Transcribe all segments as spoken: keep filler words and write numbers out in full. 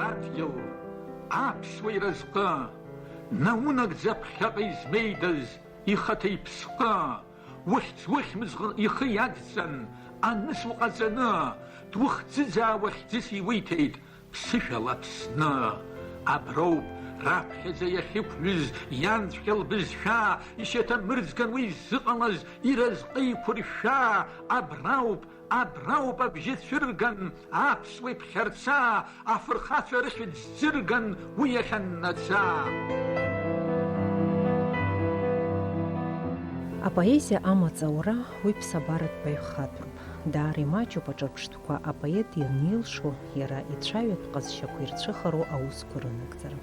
Адгьыл, аԥсуа иразҟы, наунагӡа ԥхьаҟа измеидаз ихаҭа иԥсҟы, ухьӡ-ухьмыӡӷ ихы иадҵан, аныс уҟаҵаны, дуахӡыӡаауа хьӡыс иуиҭеит ԥсышәала Аԥсны. Аброуп раԥхьаӡа иахьықәҩыз ианҵәҟьа лбызшәа, ишьаҭамырӡган уи зыҟалаз иразҟы еиқәыршәа, абрауп Абрауп абжьы цәырган аԥсуа иԥхьарца, афырхацәа рыхьӡ ӡырган уи иахьаннаца. Апоезиа амаҵ аура уи ԥсабаратә баҩхатәроуп. Даара имаҷуп аҿырԥштәқәа апоет ианилшо, иара ицәаҩатә ҟазшьақәа ирцәыхароу аусқәа рынагӡара.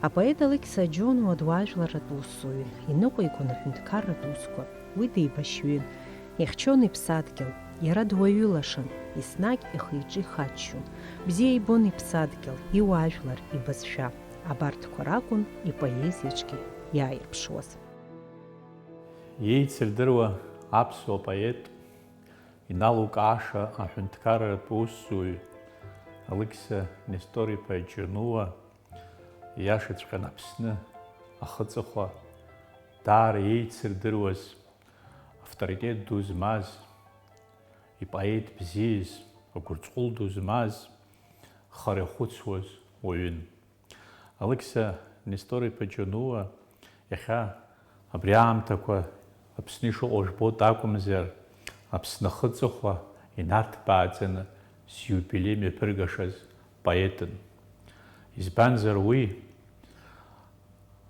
Апоет Алықьса Џьонуа дуаажәларратә усзуҩын, иныҟәигон аҳәынҭқарратә усқәа. Уи деибашьҩын, ихьчон иԥсадгьыл, иара дуаҩылашан, еснагь ихы-иҿы ихаччон. Бзиа ибон иԥсадгьыл, иуаажәлар, ибызшәа. Абарҭқәа ракәын ипоезиаҿгьы иааирԥшуаз. Иеицырдыруа аԥсуа поет, иналукааша аҳәынҭқарратә усзуҩ Алықьса Нестор-иԥа Џьонуа, ииашаҵәҟьаны Аԥсны ахы-аҵыхәа даара иеицырдыруаз, авторитет ду змаз, ипоет бзиаз, агәырҵҟәыл ду змаз, хара ихәыцуаз уаҩын. Алықьса Нестор-иԥа Џьонуа иахьа абри аамҭақәа Аԥсны ишыҟоу жәбоит акәымзар, Аԥсны ахы-аҵыхәа инарҭбааӡаны зиубилеи мҩаԥыргашаз поетын. Избанзар уи,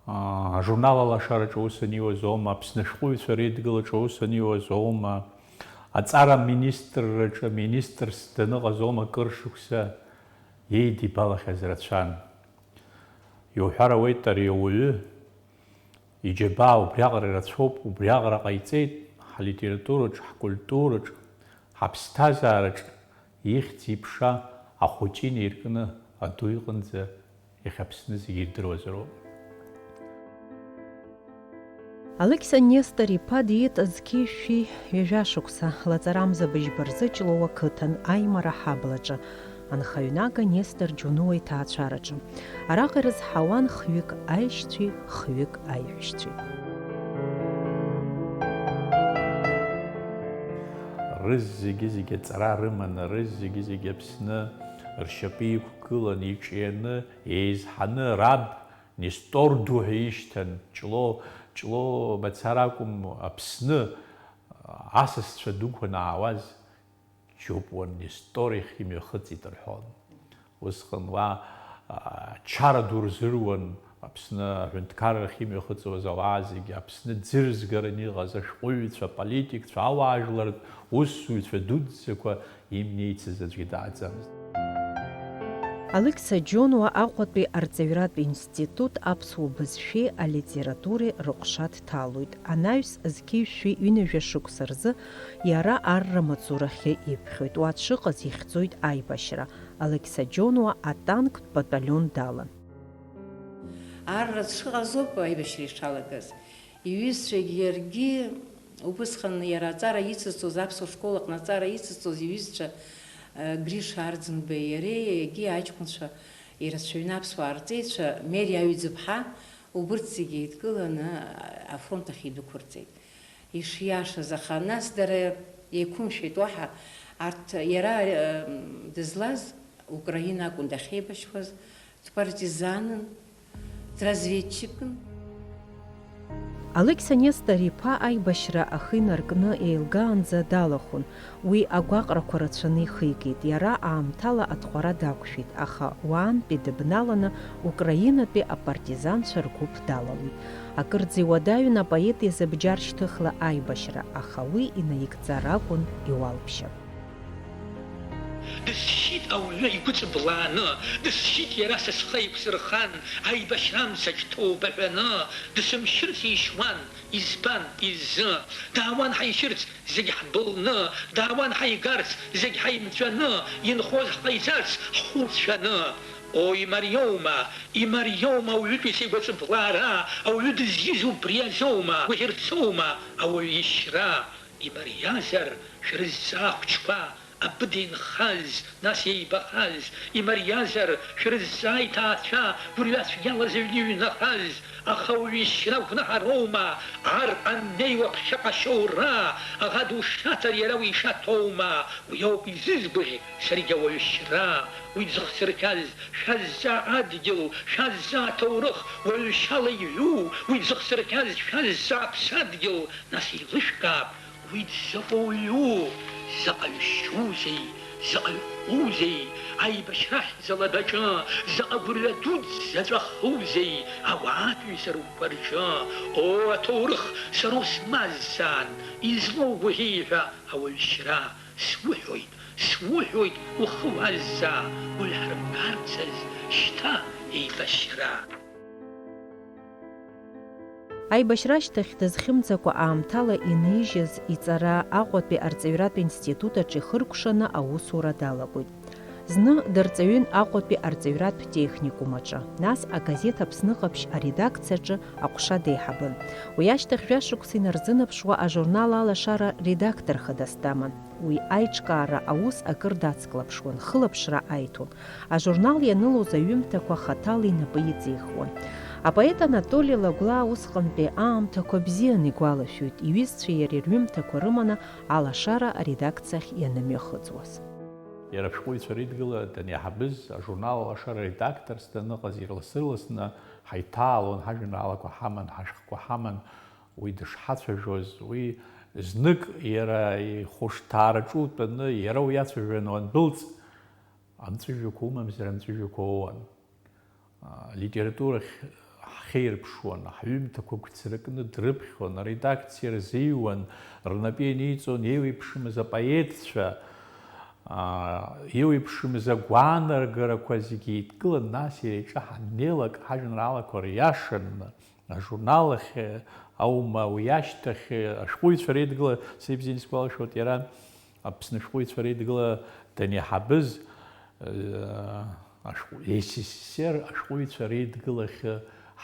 аа, ажурнал алашараҿы аус аниуаз аума, Аԥсны ашәҟәыҩҩцәа реидгылаҿы аус аниуаз аума, аҵара аминистрраҿы министрс даныҟаз аума акыр шықәса иеидибалахьаз рацәан. Иуҳәар ауеит, ари ауаҩы иџьабаа убриаҟара ирацәоуп, убриаҟара ҟаиҵеит ҳлитератураҿ, ҳкультураҿ, ҳаԥсҭазаараҿ ихьӡ-иԥша ахәыҷы инаиркны аду иҟынӡа иахьа Аԥсны зегьы ирдыруазароуп. Алықьса Нестор-иԥа диит зқьи жәшәи ҩажәа шықәса, лаҵарамза быжьба рзы Ҷлоу ақыҭан, аимара аҳаблаҿы, анхаҩнага Нестор Џьонуа иҭаацәараҿы. Араҟа ирызҳауан хҩык аишьцәеи хҩык аиҳәшьцәеи. Рызегьы-зегьы аҵара рыманы, рызегьы-зегьы Аԥсны ршьапы иқәгыланы, иҿианы, еизҳаны, раб Нестор ду ҳәа ишьҭан, Ҷлоу, Ҷлоу мацара акәым, Аԥсны асасцәа дуқәа анаауаз, Џьопуа Нестор ихы имҩахыҵит рҳәон. Усҟан уа, а, чара ду рзыруан, Аԥсны аҳәынҭқарра ахьимҩахыҵуаз ауаа зегьы, Аԥсны ӡырзгаран иҟаз ашәҟәыҩҩцәа, аполитикцәа, ауаажәлартә усзуҩцәа дуӡӡақәа имнеицыз аӡәгьы дааӡамызт. Алықьса Џьонуа Аҟәатәи арҵаҩратә институт аԥсуа бызшәеи алитературеи рыҟәша дҭалоит. Анаҩс зқьи жәшәи ҩынҩажәа шықәса рзы иара арра амаҵурахьы иԥхьоит. Уа дшыҟаз ихьӡоит аибашьра. Алықьса Џьонуа атанктә баталион далан. Арра дшыҟаз ауп аибашьра ишалагаз. Иҩызцәагьы иаргьы убысҟан иара аҵара ицызҵоз, аԥсуа школ аҟны аҵара ицызҵоз иҩызцәа, э, Гриша Арӡынбеи иареи, егьи аҷкәынцәа ирацәаҩны аԥсуаа рҵеицәа, Мери Аҩӡыԥҳа, убырҭ зегьы еидкыланы афронт ахь идәықәырҵеит. Ишиашаз, аха нас дара еиқәымшәеит уаҳа. Арҭ, иара, э, дызлаз Украина акәын дахьеибашьуаз, дпартизанын, дразведчикын. Алықьса Нестор-иԥа аибашьра ахы инаркны еилгаанӡа далахәын. Уи агәаҟрақәа рацәаны ихигеит. Иара аамҭала аҭҟәара дақәшәеит, аха уаантәи дыбналаны Украинатәи апартизанцәа ргәыԥ далалеит. Акырӡа иуадаҩын апоет изы бџьар шьҭыхла аибашьра, аха уи инаигӡар акәын иуалԥшьа. Дысшьит ауаҩы игәы ҵыблааны, дысшьит иара са схы еиқәсырхан, аибашьра амца ҭоуба ҳәаны, дысымшьырц ишьуан, избан, изы? Даауан ҳаишьырц зегь ҳбылны, даауан ҳаигарц зегь ҳаимҵәаны, инхоз ҳҟаиҵарц ҳхәы уцәаны. О, имариоума, имариоума ауаҩытәыҩса игәаҵыблаара, ауаҩы дызиз убри азоума, гәаӷьырцоума ауаҩы ишьра? Имариазар, шәрызҵаа, ахәыҷқәа, Абыда инхаз, нас еибахаз, имариазар, шәрызҵаа иҭаацәа, гәырҩа цәгьалаз аҩны иҩнахаз, аха уҩышьра гәнаҳароума, ар аннеиуа ԥхьаҟа ашьоура, аӷа душаҵар иара уишаҭоума, уи ауп изызгәаӷь саргьы ауаҩшьра, уи дзыхсырхьаз шәазҵаа адгьыл, шәазҵаа аҭоурых, уаҩшьала иҩу, уи дзыхсырхьаз шәазҵаа аԥсадгьыл, нас еилышәкаап, Уи дзаҟа уаҩу, заҟаҩ шьоузеи, заҟаҩ ҟәузеи, аибашьра ахьӡала адәаҿы, заҟа гәырҩа дуӡӡа аҵәахузеи, ауаатәыҩса рыгәқәа рҿы. О, аҭоурых, сара усмазҵаан, излоугәаӷьи ҳәа ауаҩшьра, суҳәоит, суҳәоит, ухы уазҵаа, уҩҳарымгарцаз, шьҭа еибашьра. Аибашьра ашьҭахь дызхьымӡакәа аамҭала инижьыз иҵара Аҟәатәи арҵаҩратә институт аҿы ихыркәшаны аусура далагоит. Зны дырҵаҩын Аҟәатәи арҵаҩратә техникум аҿы, нас агазеҭ Аԥсны Ҟаԥшь аредакциаҿы аҟәша деиҳабын. Уи ашьҭахь жәашықәса инарзынаԥшуа ажурнал Алашара редактор хадас даман. Уи аиҿкаара аус акыр дацклаԥшуан, хылаԥшра аиҭон. Ажурнал ианылоз аҩымҭақәа хаҭала инапы иҵихуан. Апоет Анатоли Лагәлаа усҟантәи аамҭақәа бзианы игәалашәоит, иҩызцәеи иареи рҩымҭақәа рыманы Алашара аредакциахь ианымҩахыҵуаз. Иара ашәҟәыҩҩцәа реидгыла данеиҳабыз, ажурнал Алашара редакторс даныҟаз, ирлас-ырласны ҳаиҭаалон, ҳажәеинраалақәа ҳаман, ҳашәҟәқәа ҳаман, уи дышҳацәажәоз, уи знык иара ихәышҭаараҿы утәаны, иара уиацәажәаны уандәылҵ, амҵәыжәҩақәа умамзар, амҵәыжәҩақәа оуан. Литературахь ҳхеирԥшуан, ҳҩымҭақәа гәцракны дрыԥхьон, аредакциа рзиуан, рнапы ианиҵон еиуеиԥшымыз апоетцәа, еиуеиԥшымыз агәаанагарақәа зегьы еидкылан, нас иара иҿы ҳаннеилак, ҳажәеинраалақәа риашан, ажурнал ахь аума, уи ашьҭахь ашәҟәыҩҩцәа реидгыла, са ибзианы исгәалашәоит, иара Аԥсны ашәҟәыҩҩцәа реидгыла данеиҳабыз, Ашәҟәы-, СССР ашәҟәыҩҩцәа реидгылахьы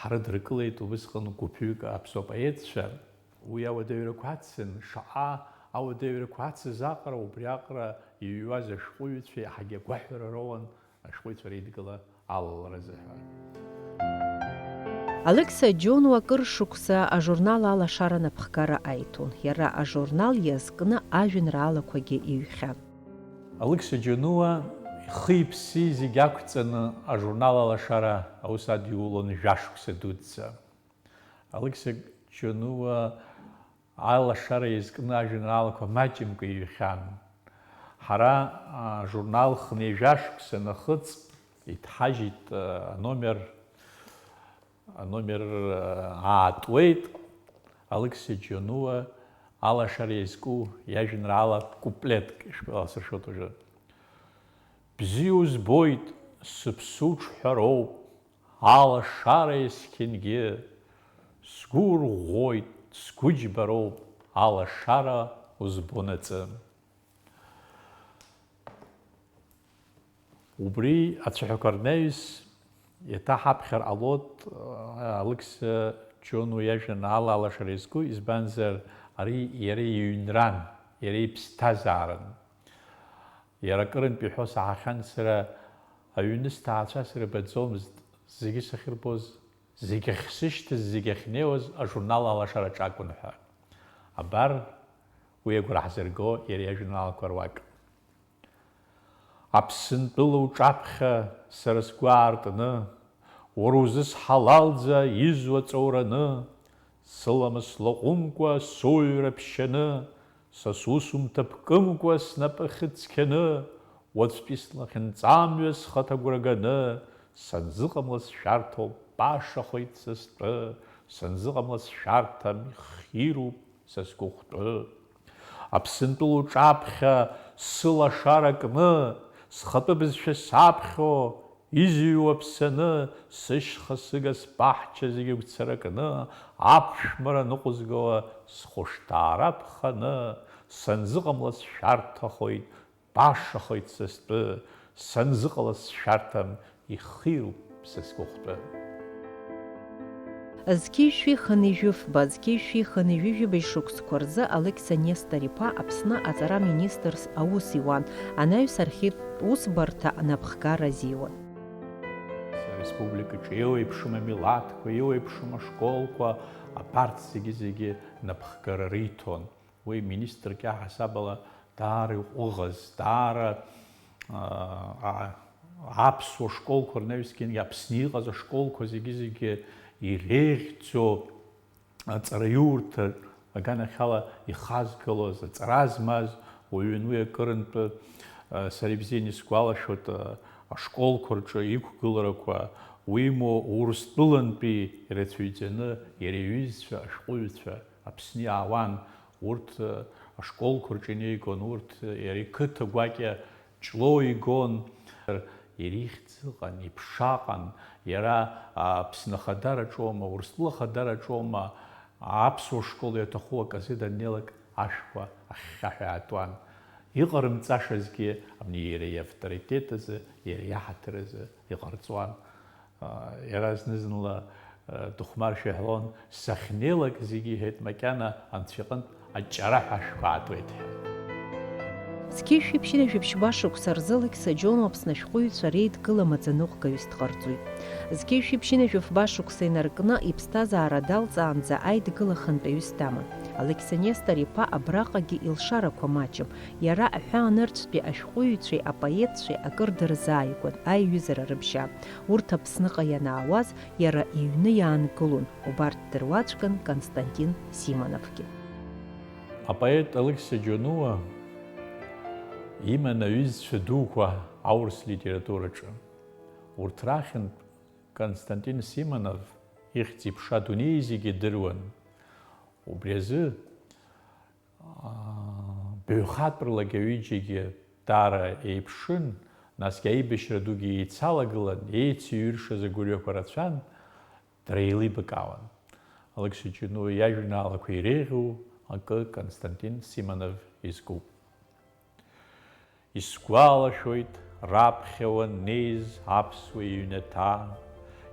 ҳрыдыркылеит убысҟан гәыԥҩык аԥсуа поетцәа. Уи ауадаҩрақәа ацын, шаҟа ауадаҩрақәа ацыз аҟара убри аҟара иҩуаз ашәҟәыҩҩцәа иаҳагьы агәаҳәара роуан ашәҟәыҩҩцәа реидгыла алаларазы ҳәа. Алықьса Џьонуа акыр шықәса ажурнал Алашара анапхгара аиҭон. Иара ажурнал иазкны ажәеинраалақәагьы иҩхьан. Алықьса Џьонуа ихи-иԥси зегь ақәҵаны ажурнал Алашара аус адиулон жәашықәса дуӡӡа. Алықьса Џьонуа Алашара иазкны ажәеинраалақәа маҷымкәа иҩхьан. Ҳара, а, ажурнал хынҩажәа шықәса нахыҵ иҭҳажьит, а, аномер Аномер, аа, аатуеит, Алықьса Џьонуа Алашара иазку иажәеинраала куплетк ишәгәаласыршәоит уажәы. Бзиа узбоит, сыԥсы уҿҳәароуп, алашара есқьынгьы, сгәы урӷәӷәоит, сгәы џьбароуп, алашара узбонаҵы. Убри ацәаҳәақәа рнаҩс еиҭаҳаԥхьар ҟалоит, Алықьса Џьонуа иажәеинраала Алашара иазку, избанзар, ари иара иҩнран, иара иԥсҭазааран. Иара акырынтә иҳәо саҳахьан сара, аҩны сҭаацәа срыбаӡомызт, зегьы сахьырбоз, зегь ахьсышьҭаз, зегь ахьнеиуаз ажурнал Алашараҿы акәын ҳәа. Абар, уи агәра ҳзырго иара иажәеинраалақәа руак. Аԥсынтәыла уҿаԥхьа сара сгәы аартны, уара узысҳалалӡа изуа ҵоураны, сыламыс лаҟәымкәа, суаҩра ԥшьаны, са сусумҭа ԥкымкәа снапы хьыцқьаны, уаҵәтәи слахьынҵамҩа схаҭа агәра ганы, санзыҟамлаз шәарҭоуп, башахоит са стәы, санзыҟамлаз шәарҭам, ихируп са сгәыхәтәы. Аԥсынтәыла уҿаԥхьа сылашара кны, схатәы бызшәа саԥхьо, изыҩуа ԥсаны, сышьха сыга сбаҳча зегьы гәцаракны, аԥшәмара ныҟәызгауа схәышҭаара ԥханы, санзыҟамлаз шәарҭахоит, башахоит са стәы, санзыҟалаз сшәарҭам, ихируп са сгәыхәтәы. Зқьи жәшәи хынҩажәи жәафба, зқьи жәшәи хынҩажәи жәаба шықәсқәа рзы Алықьса Нестор-иԥа Аԥсны аҵара министрс аус иуан, анаҩс архивтә усбарҭа напхгара азиуан. Ареспубликаҿы еиуеиԥшым амилаҭқәа, еиуеиԥшым ашколқәа, абарҭ зегьы-зегьы напхгара риҭон. Уи министрк иаҳасаб ала даара иҟәыӷаз, даара, аа, а-, аԥсуа школқәа рнаҩсгьы, Аԥсны иҟаз ашколқәа зегьы-зегьы иреиӷьӡоу аҵараиурҭа аганахьала ихазгалоз, аҵара змаз уаҩын. Уи акырынтә, а, сара ибзианы исгәалашәоит, а, ашколқәа рҿы иқәгыларақәа, уимоу Урыстәылантәи ирацәаҩӡаны иара иҩызцәа, ашәҟәыҩҩцәа Аԥсны иаауан. Урҭ, э, ашколқәа рҿы инеигон, урҭ, э, иара иқыҭа гәакьа Ҷлоу игон. Ирихьӡ ыҟан, иԥша ыҟан, иара, а, Аԥсны ахадараҿоума, Урыстәыла ахадараҿоума, аԥсуа школ иаҭаху аказы даннеилак ашәқәа ахьхьаҳәа аатуан. Иҟарымҵашазгьы абни иара иавторитет азы, иара иаҳаҭыр азы иҟарҵуан. Иара зны-зынла дыхәмаршәа иҳәалон, сахьнеилак зегьы, иҳәеит, макьана Анцәа иҟынтә аҷҷара ҳәа шәгәаатуеит ҳәа. Зқьи жәшәи ԥшьынҩажәи ԥшьба шықәса рзы Алықьса Џьону Аԥсны ашәҟәыҩҩцәа реидгыла амаӡаныҟәгаҩыс дҟарҵоит. Зқьи жәшәи ԥшьынҩажәи фба шықәса инаркны иԥсҭазаара далҵаанӡа аидгыла хантәаҩыс даман. Алықьса Нестор-иԥа абраҟагьы илшарақәа маҷым. Иара аҳәаанырцәтәи ашәҟәыҩҩцәеи апоетцәеи акыр дырзааигәан, аиҩызара рыбжьан. Урҭ Аԥсныҟа ианаауаз, иара иҩны иаангылон, убарҭ ддыруаӡәкын Константин Симоновгьы. Апоет Алықьса Џьонуа иман аҩызцәа дуқәа аурыс литератураҿы. Урҭ рахьынтә Константин Симонов ихьӡ-иԥша адунеи зегьы идыруан. Убри азы, аа, баҩхатәрлагьы аҩыџьагьы даара еиԥшын, насгьы аибашьра дугьы еицалагылан, еициҩыршаз агәырҩақәа рацәан, дара еилибакаауан. Алықьса Џьонуа иажәеинраалақәа иреиӷьу акы Константин Симонов изкуп. Исгәалашәоит раԥхьа уаннеиз аԥсуа иҩнаҭа,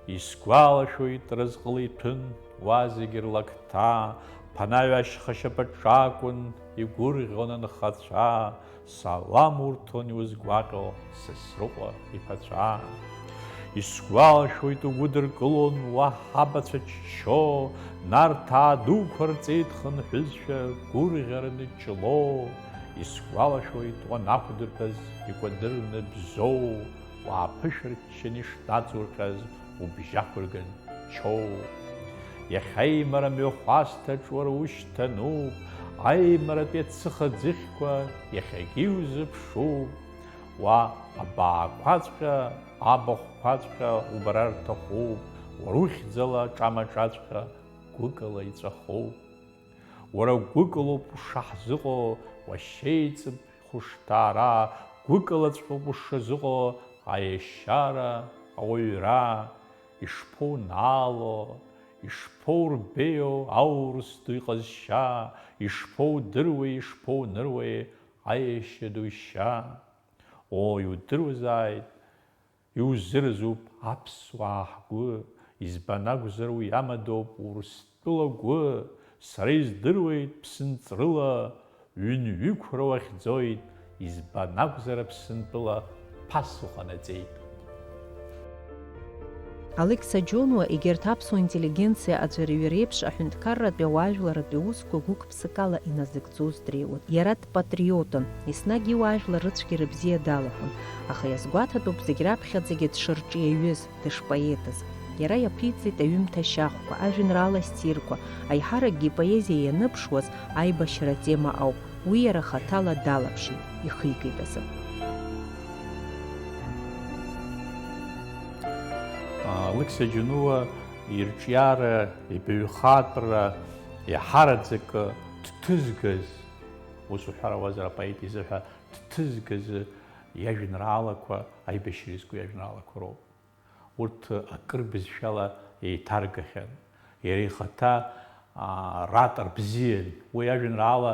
исгәалашәоит разҟыла иҭәын уа зегь рлакҭа, ԥанаҩ ашьха шьапаҿы акәын игәырӷьон анхацәа, салам урҭон иузгәаҟьо Сасрыҟәа иԥацәа. Исгәалашәоит угәыдыркылон уа ҳабацәа ччо, Нарҭаа дуқәа рҵеит хынҳәызшәа гәырӷьараны Ҷлоу. Исгәалашәоит уанақәдыртәаз икәадырны Бзоу, уааԥышәырччаны ишнаҵурҟьаз убжьақәырган Чоу. Иахьа аимара мҩахәасҭаҿ уара ушьҭануп, аимаратәи ацыха ӡыхьқәа иахьагьы иузыԥшуп. Уа абаақәаҵәҟьа, абахәқәаҵәҟьа убара рҭахуп, уара ухьӡала аҿамаҿаҵәҟьа гәыкала иҵәахуп. Уара гәыкалоуп ушаҳзыҟоу уашьеиҵб хәышҭаара, гәыкалаҵәҟьоуп ушазыҟоу аешьара, ауаҩра, ишԥоунаало, ишԥоурбеиоу аурыс ду иҟазшьа, ишԥоудыруеи, ишԥоуныруеи аешьа ду ишьа. Оо, иудыруазааит, иузыразуп аԥсуаа ҳгәы, избан акәзар, уи амадоуп Урыстәыла гәы, сара издыруеит ԥсынҵрыла ҩынҩықәра уахьӡоит, избан акәзар, Аԥсынтәыла ԥасо ҟанаҵеит. Алықьса Џьонуа егьырҭ аԥсуа интеллигенциа аӡәырҩы реиԥш аҳәынҭқарратәи ауаажәларратәи усқәа гәык ԥсыкала иназыгӡоз дреиуан. Иара дпатриотын, еснагь иуаажәлар рыцәгьара бзиа далахәын, аха иазгәаҭатәуп зегь раԥхьаӡагьы дшырҿиаҩыз, дышпоетыз. Иара иаԥиҵеит аҩымҭа шьахәқәа, ажәеинраала ссирқәа, аиҳаракгьы ипоезиа ианыԥшуаз аибашьра атема ауп, уи иара хаҭала далаԥшит, ихигеит азы. Алықьса Џьонуа ирҿиара, ибаҩхатәра иаҳараӡакы дҭызгаз, ус уҳәар ауазар, апоет изыҳәа дҭызгаз иажәеинраалақәа, аибашьра изку иажәеинраалақәа роуп. Урҭ акыр бызшәала еиҭаргахьан. Иара ихаҭа, аа, ратор бзиан. Уи ажәеинраала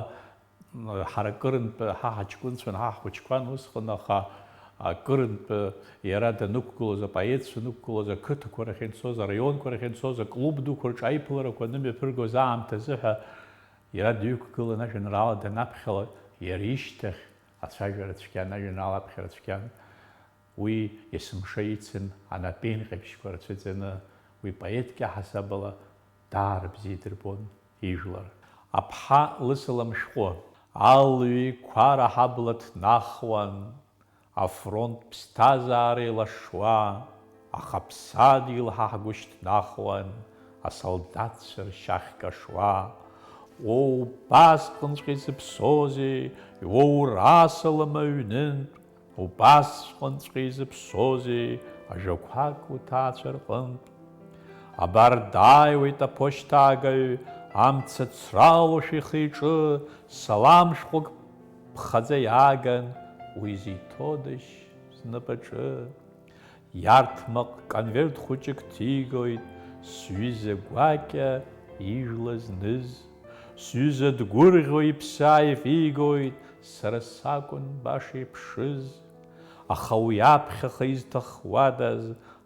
ҳара акырынтә ҳа ҳаҷкәынцәан, ҳа ҳхәыҷқәан усҟан, аха, Акырынтә иара данықәгылоз, апоетцәа нықәгылоз, ақыҭақәа рахь инцоз, араионқәа рахь инцоз, аклуб дуқәа рҿы аиԥыларақәа анымҩаԥыргоз аамҭазы ҳәа иара дҩықәгылан ажәеинраала данаԥхьалак, иара ишьҭахь ацәажәара цәгьан, ажәеинраала аԥхьара цәгьан. Уи есымша ицын анапеинҟьабжьқәа рацәаӡаны, уи поетк иаҳасабала даара бзиа идырбон ижәлар. Аԥҳа лысалам шәҟәы. Алҩеиқәара ҳабла ҭнахуан, афронт ԥсҭазаара еилашуа, аха аԥсадгьыл ҳа ҳгәы шьҭнахуан, асолдаҭцәа ршьахь кашуа. Уа убасҟанҵәҟьа изыԥсоузеи, уа урасалам аҩнынтә, убасҟанҵәҟьа изыԥсоузеи ажәақәак уҭаацәа рҟынтә? Абар дааиуеит аԥошьҭаагаҩ, амца цралоушәа ихы-иҿы салам шәҟәык ԥхаӡа иааган, уи зиҭодашь знапаҿы? Иарҭмаҟ конверт хәыҷык ҭигоит, сҩыза гәакьа ижәла зныз. Сҩыза дгәырӷьо иԥсы ааивигоит, сара сакәын баша иԥшыз. Аха уи аԥхьаҟа изҭахуадаз,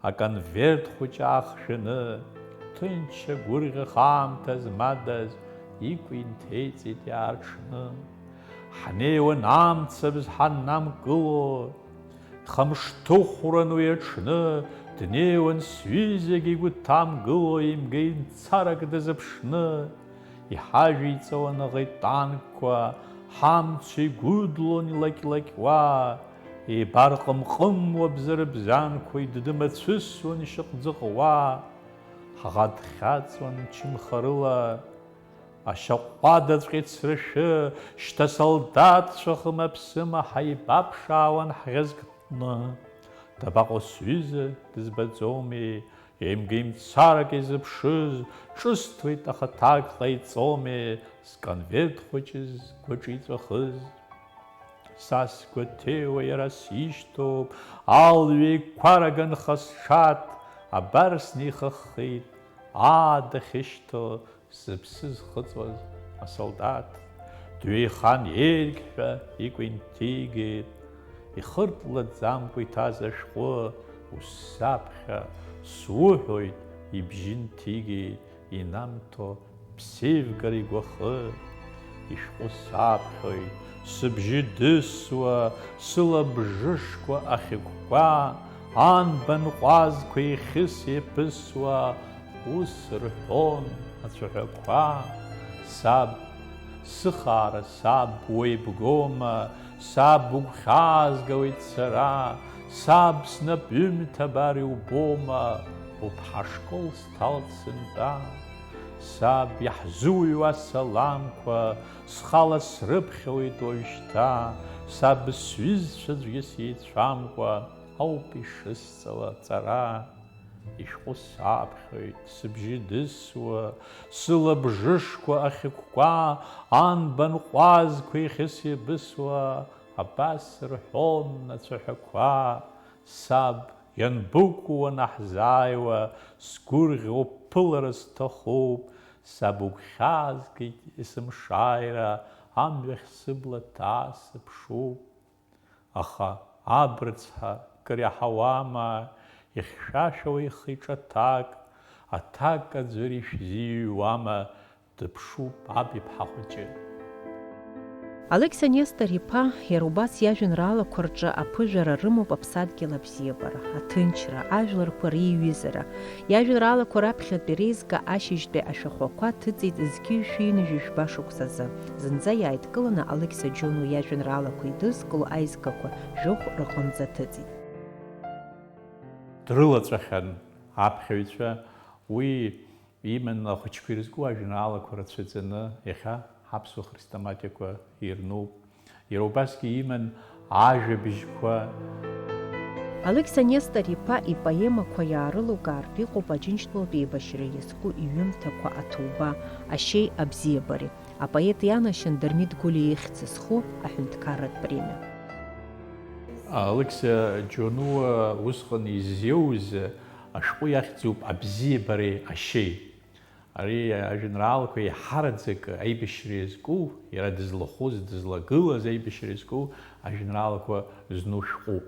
аконверт хәыҷы аахжәаны, ҭынч агәырӷьаха аамҭа змадаз икәа инҭеиҵеит иаарҽны. Ҳнеиуан амцабз ҳаннамкыло, Хамшҭыхәран уи аҽны, днеиуан сҩызагь игәы дҭамгыло, имгеи мцарак дазыԥшны. Иҳажәиҵауан аӷа итанкқәа, ҳамца игәыдлон илакь-лакьуа, еибарҟым-ҟымуа бзарбзанқәа идыдымацәысуан ишьаҟӡыҟуа. Ҳаӷа дхьаҵуан чымхарыла, ашьаҟәҟәадаҵәҟьа ицрашәы, шьҭа солдаҭцәа хымаԥсыма ҳаибаԥшаауан ҳӷьазкны. Дабаҟоу сҩыза, дызбаӡомеи, еимгеимцарак изыԥшыз, ҿысҭуеит, аха ҭак ҟаиҵомеи, сконверт хәыҷы згәаҿы иҵәахыз. Са сгәаҭеиуа иара сишьҭоуп, алҩеиқәара ганха сҽаҭ, абар снеихаххит, аа, дахьышьҭоу, сыԥсы зхыҵуаз асолдаҭ. Дҩеихан, еиӷьҳәа икәа инҭигеит, ихыртлаӡамкәа иҭаз ашәҟәы, ус саԥхьа, суҳәоит, ибжьы нҭигеит, инамҭо ԥсеивгара игәахы. Ишәҟәы саԥхьоит, сыбжьы дысуа, сылабжышқәа ахьыкәкәа, анбан ҟәазқәа еихьыс-еиԥысуа, ус рҳәон ацәаҳәақәа. Саб, сыхаара саб, уеибгома, саб, угәхьаазгауеит сара, саб, снапҩымҭа абар иубома, уԥҳа школ сҭалт сынтәа. Саб, иаҳзуҩуа асаламқәа, схала срыԥхьауеит уажәшьҭа, саб, сҩызцәа аӡәгьы сеицәамкәа ауп ишысҵала аҵара. Ишәҟәы саԥхьоит, сыбжьы дысуа, сылабжышқәа ахьыкәкәа, анбан ҟәазқәа иахьысеибысуа, абас рҳәон ацәаҳәақәа. Саб, ианбыкәу уанаҳзааиуа, сгәырӷьо уԥылара сҭахуп, саб, угәхьаазгеит есымшааира, амҩахь сыбла ҭаа сыԥшуп. Аха аб рыцҳа, кыр иаҳауама, ихьшәашәауа ихы-иҿы аҭак, аҭак аӡәыр ишәзиҩуама, дыԥшуп аб иԥҳа хәыҷы. Алықьса Нестор-иԥа иара убас иажәеинраалақәа рҿы аԥыжәара рымоуп аԥсадгьыл абзиабара, аҭынчра, ажәларқәа реиҩызара. Иажәеинраалақәа раԥхьатәи реизга ашьыжьтәи ашәахәақәа ҭыҵит зқьи жәшәи ҩынҩажәи жәба шықәсазы. Зынӡа иааидкыланы Алықьса Џьонуа иажәеинраалақәа идызкыло аизгақәа жәохә рҟынӡа ҭыҵит. Дрылаҵәахьан аԥхьаҩцәа, уи иман ахәыҷқәа ирызку ажәеинраалақәа рацәаӡаны, иахьа ҳаԥсуа хрестоматиақәа ирнуп. Иара убасгьы иман ажәабжьқәа. Алықьса Нестор-иԥа ипоемақәа иаарылукаартә иҟоуп Аџьынџьтәылатә еибашьра иазку иҩымҭақәа Аҭоуба, Ашьеи абзиабареи. Апоет ианашьан Дырмит Гәлиа ихьӡ зху аҳәынҭқарратә премиа. Алықьса Џьонуа усҟан изиоуз ашәҟәы иахьӡуп Абзиабареи ашьеи. Ари ажәеинраалақәа еиҳараӡак аибашьра иазку, иара дызлахәыз, дызлагылаз аибашьра иазку ажәеинраалақәа зну шәҟәуп.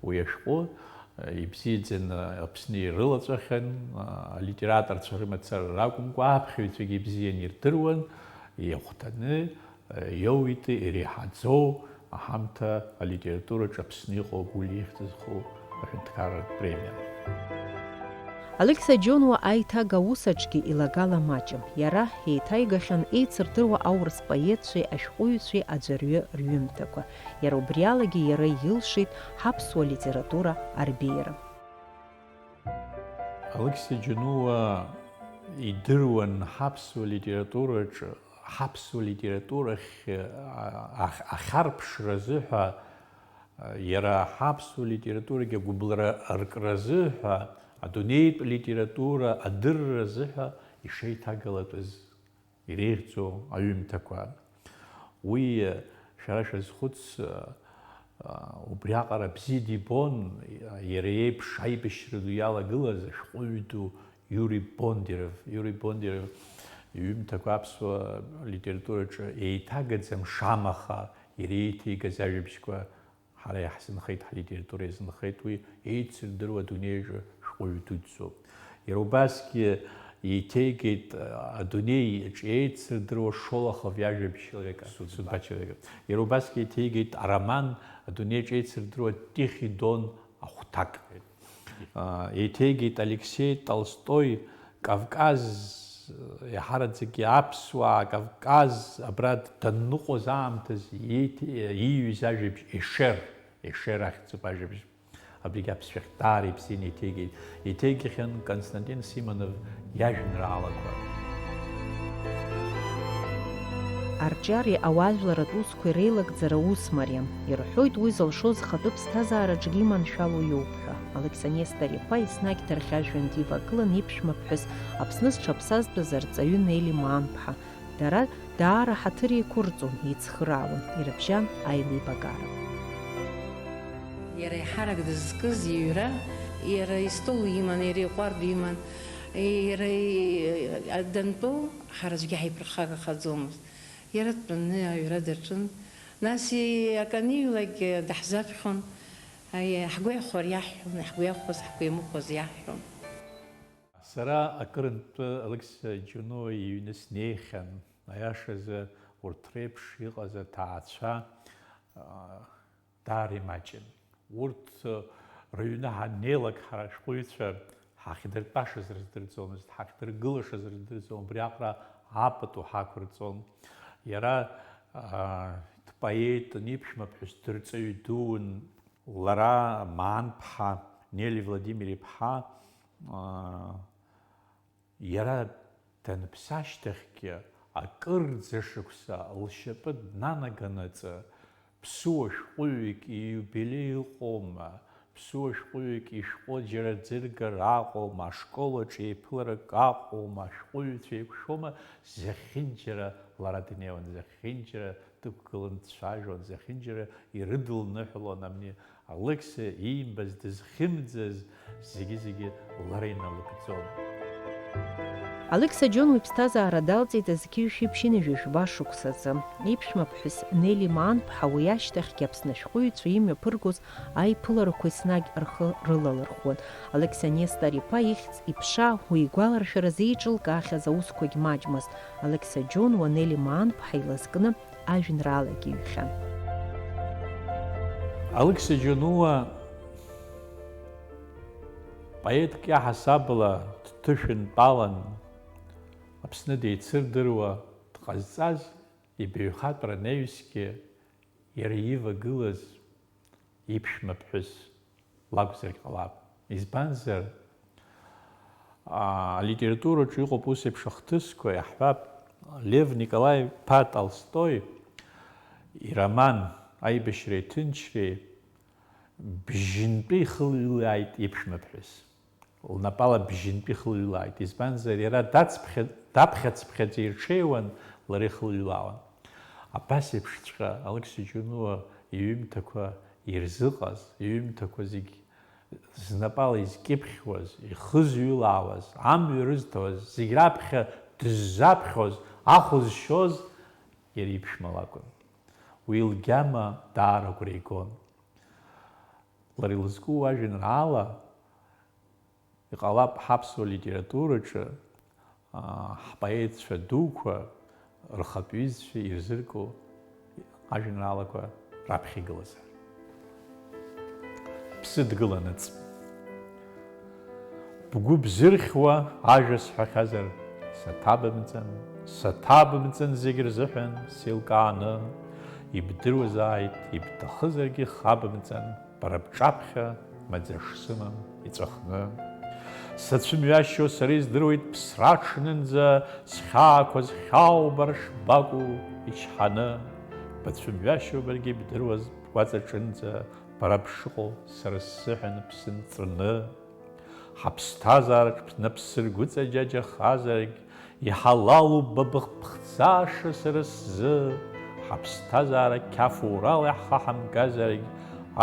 Уи ашәҟәы ибзиаӡаны Аԥсны ирылаҵәахьан, алитераторцәа рымацара ракәымкәа, аԥхьаҩцәагьы ибзиан ирдыруан, иахәҭаны иоуеит иреиҳаӡоу аҳамҭа алитератураҿы Аԥсны иҟоу Гәлиа ихьӡ зху аҳәынҭқарратә премиа. Алықьса Џьонуа аиҭага аус аҿгьы илагала маҷым. Иара еиҭаигахьан еицырдыруа аурыс поетцәеи ашәҟәыҩҩцәеи аӡәырҩы рҩымҭақәа. Иара убриалагьы иара илшеит ҳаԥсуа литература арбеиара. Алықьса Џьонуа идыруан ҳаԥсуа литератураҿы, ҳаԥсуа литературахь, а, ах-, ахьарԥшразы ҳәа, а, иара ҳаԥсуа литературагьы агәыбылра аркразы ҳәа, адунеитә литература адырразы ҳәа ишеиҭагалатәыз иреиӷьӡоу аҩымҭақәа. Уи, шәара шәазхәыц, убриаҟара бзиа дибон, иара иеиԥш аибашьра ду иалагылаз ашәҟәыҩҩы ду Иури Бондиров. Иури Бондиров иҩымҭақәа аԥсуа литератураҿы еиҭагаӡам, шамаха иара иеиҭеигаз ажәабжьқәа ҳара иаҳзынхеит, ҳлитература иазынхеит, уи еицырдыруа адунеиаҿы шәҟәыҩҩы дуӡӡоуп. Иара убасгьы еиҭеигеит, а, адунеиаҿ еицырдыруа Шолохов иажәабжь человека, судьба человека. Иара убасгьы еиҭеигеит ароман адунеиаҿ еицырдыруа Тихий Дон ахәҭак. А, еиҭеигеит Алексеи Толстои Кавказ, еиҳараӡакгьы аԥсуаа Кавказ абра данныҟәоз аамҭазы иеиҭ-, ииҩыз ажәабжь Ешер, Ешер ахьӡуп ажәабжь. Абригь аԥсшәахь даара ибзианы иҭеигеит. Иҭеигахьан Константин Симонов иажәеинраалақәа. Арҿиареи ауаажәларратә усқәеи реилагӡара ус мариам. Ирҳәоит, уи зылшоз зхатәы ԥсҭазаараҿгьы иманшәало иоуп ҳәа. Алықьса Нестор-иԥа еснагь дырхьажәҩан дивагылан иԥшәмаԥҳәыс, Аԥсны зҽаԥсазтәыз арҵаҩы Нели Маанԥҳа. Дара даара ҳаҭыр еиқәырҵон, еицхыраауан, ирыбжьан аилибакаара. Иара еиҳарак дызкыз иҩра, иара истол иман, иара иҟәардә иман, иара и-, дантәоу ҳара аӡәгьы ҳаиԥырхагахаӡомызт. Иара дтәаны аҩра даҿын. Нас и-, акы аниҩлак даҳзаԥхьон, аи-, ҳгәы иахәар иаҳҳәон, ҳгәы иахәоз, ҳгәы иамыхәоз иаҳҳәон. Сара акырынтә Алықьса Џьонуа иҩны снеихьан. Аиашазы, урҭ реиԥш иҟаз аҭаацәа, аа, даара имаҷын. Урҭ, рыҩны ҳаннеилак, ҳара ашәҟәыҩҩцәа ҳахьдыртәашаз рыздырӡомызт, ҳахьдыргылашаз рыздырӡом, убри аҟара апату ҳақәырҵон. Иара, аа, дпоетын, иԥшәмаԥҳәыс дырҵаҩ дуун. Лара, Маанԥҳа, Нели Владимир-иԥҳа, аа, иара данԥсы ашьҭахьгьы акырӡа шықәса лшьапы днанаганы ҵы, ԥсуа шәҟәыҩҩык ииубилеи ыҟоума, ԥсуа шәҟәыҩҩык ишәҟәы џьара ӡыргар аҟоума, ашкол аҿы еиԥыларак аҟоума, ашәҟәыҩҩцәа еиқәшәома, зехьынџьара лара днеиуан, зехьынџьара дықәгылан дцәажәон, зехьынџьара ирыдылныҳәалон амни Алықьса иимбаз, дызхьымӡаз зегьы-зегьы лара иналыгӡон. Алықьса Џьон уи иԥсҭазаара далҵит зқьи жәшәи ԥшьынҩажәи жәаба шықәсазы. Иԥшәмаԥҳәыс Нели Маанԥҳа уи ашьҭахьгьы Аԥсны ашәҟәыҩҩцәа имҩаԥыргоз аиԥыларақәа еснагь рхы рылалырхуан. Алықьса Нестор-иԥа ихьӡ-иԥша уи игәаларшәаразы еиҿылкаахьаз аусқәагь маҷмызт. Алықьса Џьон уа Нели Маанԥҳа илызкны ажәеинраалагьы иҩхьан. Алықьса Џьонуа поетк иаҳасабала дҭышәынтәалан, Аԥсны деицырдыруа дҟазҵаз ибаҩхатәра анаҩсгьы иара ивагылаз иԥшәмаԥҳәыс лакәзаргь ҟалап. Избанзар, аа, алитератураҿы иҟоуп ус еиԥш ахҭысқәа, иаҳҳәап, Лев Николаи-иԥа Толстои ироман Аибашьреи аҭынчреи бжьынтәы ихылҩылааит иԥшәмаԥҳәыс. Лнапала бжьынтәы ихылҩылааит, избанзар, иара дацԥхьа-, даԥхьацыԥхьаӡа ирҽеиуан, лара ихылҩылаауан. Абас еиԥшҵәҟьа Алықьса Џьонуа иҩымҭақәа ирзыҟаз, иҩымҭақәа зегь знапала изкьыԥхьуаз, ихызҩылаауаз, амҩа рызҭауаз, зегь раԥхьа дыззаԥхьоз, ахә зшьоз иара иԥшәма лакәын. Уи лгьама даара агәра игон. Лара илызку ажәеинраала, иҟалап ҳаԥсуа литератураҿы, аа, ҳпоетцәа дуқәа рхатә ҩызцәа ирзырку ажәеинраалақәа раԥхьа игылазар. Ԥсыдгыланыҵ. Бгәы бзырхьуа ажәа сҳәахьазар, саҭабымҵан, саҭабымҵан зегь рзыҳәан сеилкааны, ибдыруазааит, ибҭахызаргьы хабымҵан, бара бҿаԥхьа маӡа шсымам иҵәахны. Сацәымҩашьо сара издыруеит ԥсра ҽнынӡа, схьаақәа зхьаубар шбакәу ичҳаны. Бацәымҩашьо баргьы ибдыруаз бгәаҵаҿынӡа, бара бшыҟоу сара сзыҳәан бсынҵрны. Ҳаԥсҭазаараҿ бнапсыргәыҵа џьаџьахазаргь, иҳалалуп ба быхԥхӡаша сара сзы, ҳаԥсҭазаара қьафурала иаҳхаҳамгазаргь,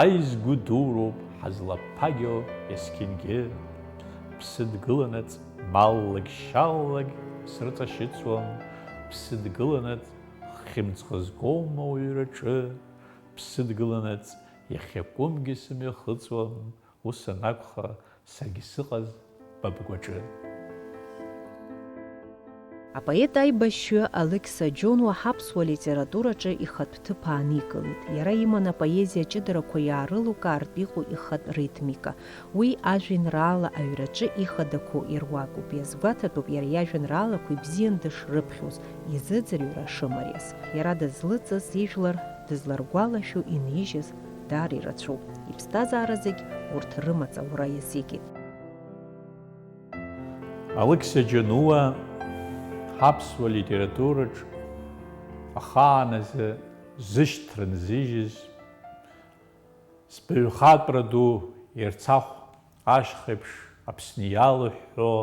аизгәы дуроуп ҳазлаԥагьоу есқьынгьы. Ԥсыдгыланаҵ маллагь-шьаллагь срыҵашьыцуам, ԥсыдгыланаҵ хьымӡӷ згом ауаҩраҿы, ԥсыдгыланаҵ иахьакәымгьы сымҩахыҵуам, ус анакәха, саргьы сыҟаз ба бгәаҿы. Апоет аибашьҩы Алықьса Џьонуа ҳаԥсуа литератураҿы ихатә ҭыԥ ааникылеит. Иара иман апоезиа ҷыдарақәа иаарылукаартә иҟоу ихатә ритмика. Уи ажәеинраала аҩраҿы ихадақәоу ируакуп. Иазгәаҭатәуп иара иажәеинраалақәа ибзиан дышрыԥхьоз, изыӡырҩра шымариаз. Иара дызлыҵыз ижәлар дызларгәалашәо инижьыз даара ирацәоуп. Иԥсҭазаара зегь урҭ рымаҵ аура иазикит. Алықьса Џьонуа ҳаԥсуа литератураҿ ахааназы зышьҭра нзыжьыз, сбаҩхатәра ду Ерцахә ашьхеиԥш Аԥсны иалыҳәҳәо,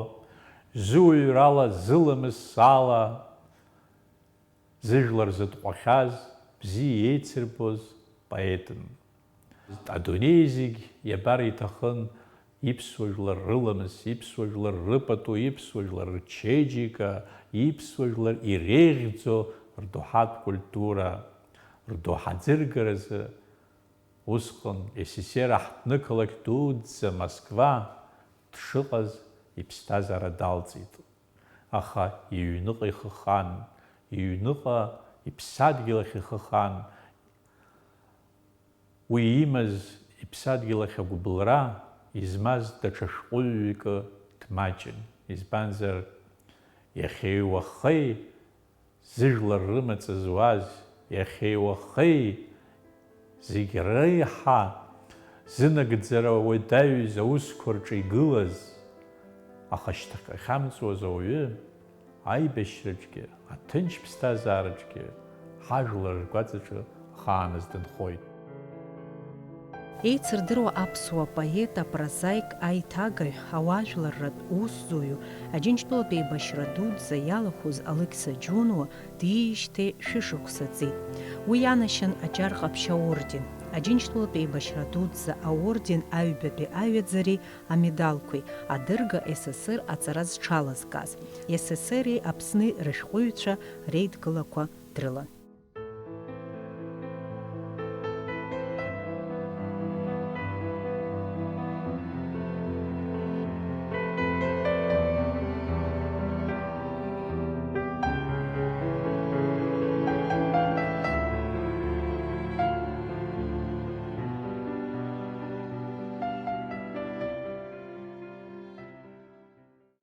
зыуаҩрала, зыламыс ала, зыжәлар зытҟәахьаз, бзиа еицырбоз поетын. Адунеи зегь иабар иҭахын иԥсуа жәлар рыламыс, иԥсуа жәлар рыпату, иԥсуа жәлар рчеиџьыка, иԥсуа жәлар иреиӷьӡоу рдоуҳатә культура, рдоуҳа ӡыргаразы усҟан СССР аҳҭнықалақь дуӡӡа Москва дшыҟаз иԥсҭазаара далҵит. Аха иҩныҟа ихы хан, иҩныҟа иԥсадгьыл ахь ихы хан. Уи имаз иԥсадгьыл ахь агәыбылра измаз даҽа шәҟәыҩҩы дмаҷын, избанзар, иахьеи уахеи зыжәлар рымаҵ зуаз, иахьеи уахеи зегь реиҳа зынагӡара уадаҩыз аусқәа рҿы игылаз, аха шьҭахьҟа иахьамҵуаз ауаҩы, аибашьраҿгьы, аҭынч ԥсҭазаараҿгьы ҳажәлар ргәаҵаҿы ахааназ дынхоит. Еицырдыруа аԥсуа поет, апрозаик, аиҭагаҩ, ауаажәларратә усзуҩу, Аџьынџьтәылатә еибашьра дуӡӡа иалахәыз Алықьса Џьонуа диижьҭеи шәышықәса ҵит. Уи ианашьан Аџьар Ҟаԥшь аорден. Аџьынџьтәылатә еибашьра дуӡӡа аорден аҩбатәи аҩаӡареи амедалқәеи, адырга С С Р аҵара зҽалазкааз, С С Р-и Аԥсни рышәҟәыҩҩцәа реидгылақәа дрылан.